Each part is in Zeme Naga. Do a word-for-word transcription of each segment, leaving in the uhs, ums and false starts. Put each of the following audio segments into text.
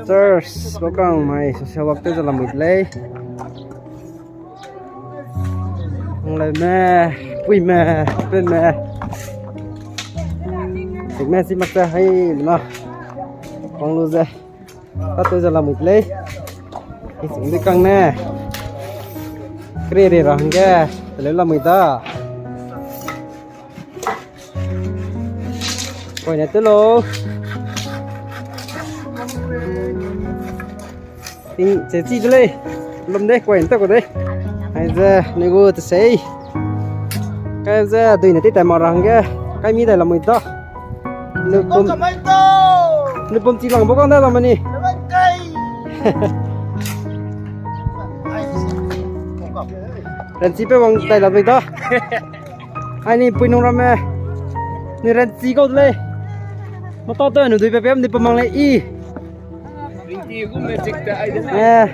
Church, lokang mai, social work te ze lamui de lei. Ngleume, puime, puime. Tikme si mak te hai na. Pang lu ze. Ka te ze lamui de lei. Ising de kang ne. Kre re ra hangge. Te leu lamui da. Koine te lo. Ting che chi de lei. Lum de koine te ko de. Hai ze ne gu te sei. Kai ze dui ne ti tai ma ra hangge. Kai mi dai lamui da. Nupum. Nupum chi lang bo kang da lamani. Ranchi pe wang dai lamui da. Ai ni pui nung ramme. Ni ranchi kau de lei. Mata te nu dui pe pe ni pe mang lei i. Eh,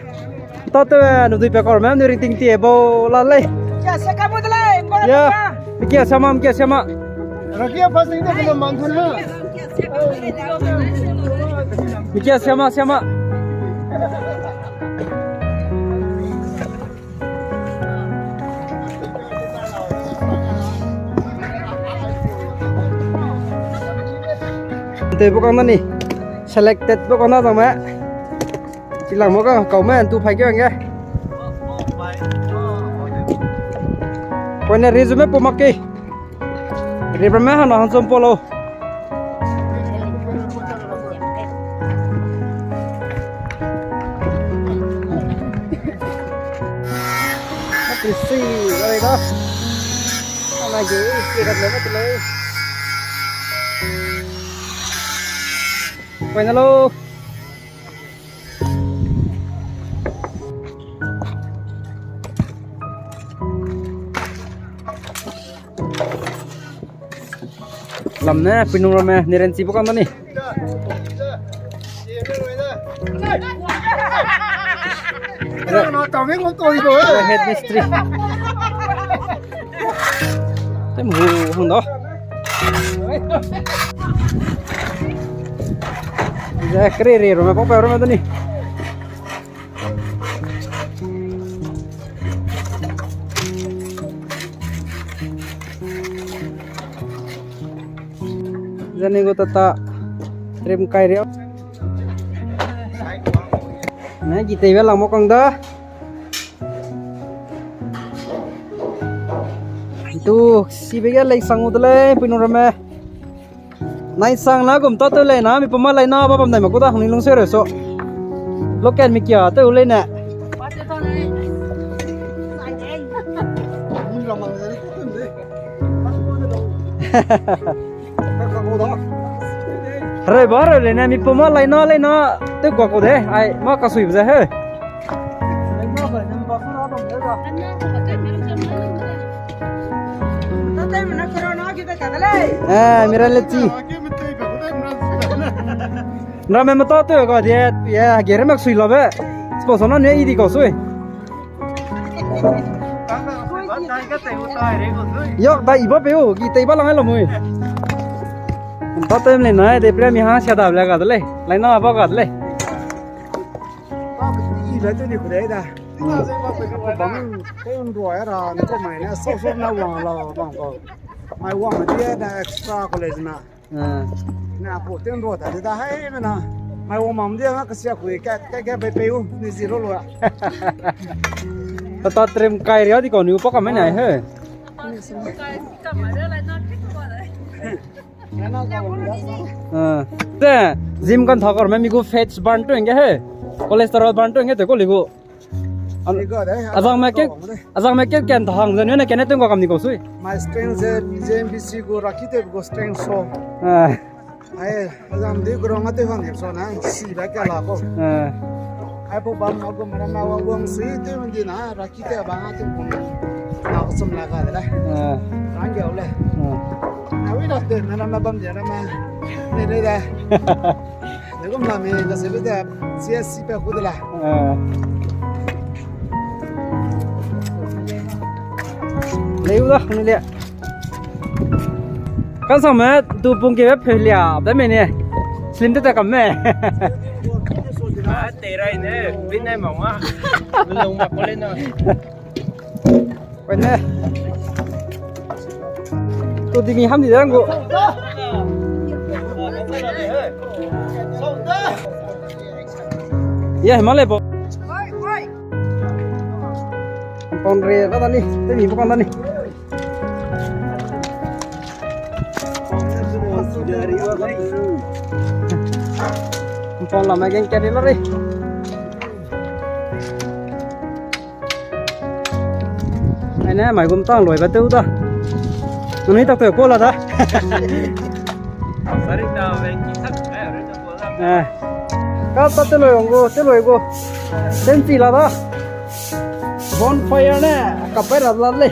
tate nu dui pe kor me nu ringting tie bo la lei. Kia se ka bu de lei, ngor ya. Kia se ma, kia se ma. Rakia pa sing de ko man thun na. Kia se ma, se ma. Te bu kang na ni. Selected bu kang na zang me. Chilang mo kang kau me tu phai ke wang ge. Koine resume pu mak ke. River me hana hansom polo. Mati si, gari da. Ana ge, si kat le mati le. Koine lo. Lam ne, pui nung ramme, ni ranchi bu kang da ni. Head mistri. Tem hu hang da. Ze kere re ramme, pau pau ramme da ni. Zane gu tata trim kai ria. Na gi teibe lang mo kang da. Tu sibe ge lei sang u de lei, pui nung ramme. Nai sang na gum ta tew lei na, mi puma lai na, ba bam dai ma ku da, hangni lung se re so. Local mi kia tew lei ne. Re ba re lei ne, mi puma lai na, lai na, tew gua ku de, ai, ma ka sui be ze he. Eh, mira le chi. Nra me mata te ga die, ya, gere mak sui la be. Sponsor na ne i di ko sui. Yok, da i ba pe u, ki tei ba lang ai la mui. Mata te le na, de pre mi ha sia da le ga de le. Lai na ba ga de le. Ba ke ti le tu ni ku de da. Bang te nrua ra ni ko mai ne so so na wang la bang ko. Mai wang di na extra college na. Ah. Na ko te nrua da da hai me na. Mai wang mam di na ka sia ku ka ka ka pe pe u ni zero lo. Tata trim kai ria di ko ni pa ka me na he. Ah. Te, gym kan tha kar me mi gu fats burn to henge he. Cholesterol burn to henge te ko ligu. An-, azang me ke, azang me ke ken tha hang zan ne kene teng ko kam ni ko sui. My strength ze P J M B C gu raki te gu strength so. Ah. Ai, azang de gu rong ate hang so na, si ba ka la ko. Ah. Ai po bam ma gu mara ma wa wang sui te mun di na, raki Kite bang a ting pung na kusum la ga de le. Ah. Rang geu le. Ah. Na wi na de na na ma bam de na ma. Ne ne de. Ne gum na mi ga se de C S C pe ku de la. Ah. Leu da ne le. Kan sang me tu pung ke pe lia de me ne. Slim te ta kam me. Ah, tei rai ne, bin ne mama. Lung ma ko le na. Wene. Tu di mi ham di dang gu. Ye, ma le bo. Pon re, la da ni, te mi bo kan da ni. Pon la ma gen kari la re. Ai ne, mai gum tang loi ba teu da. Nui tak teu ko la da. Sorry da, we ki tak, eh, re ko la. Eh. Ka ta te loi ong gu, te loi gu. Ten ti la da. Bonfire ne, ka pai ra la le.